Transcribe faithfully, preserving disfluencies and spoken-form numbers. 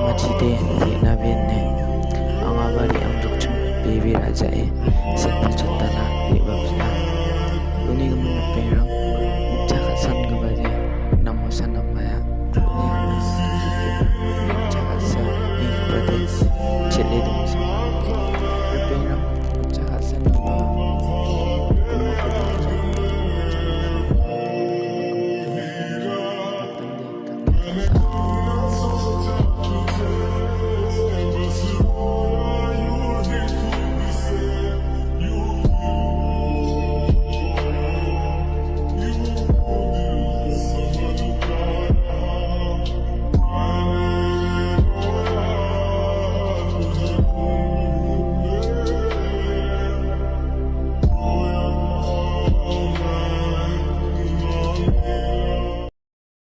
Achi de ye na benne. Anga bari ang dok chung bebe raja e. Se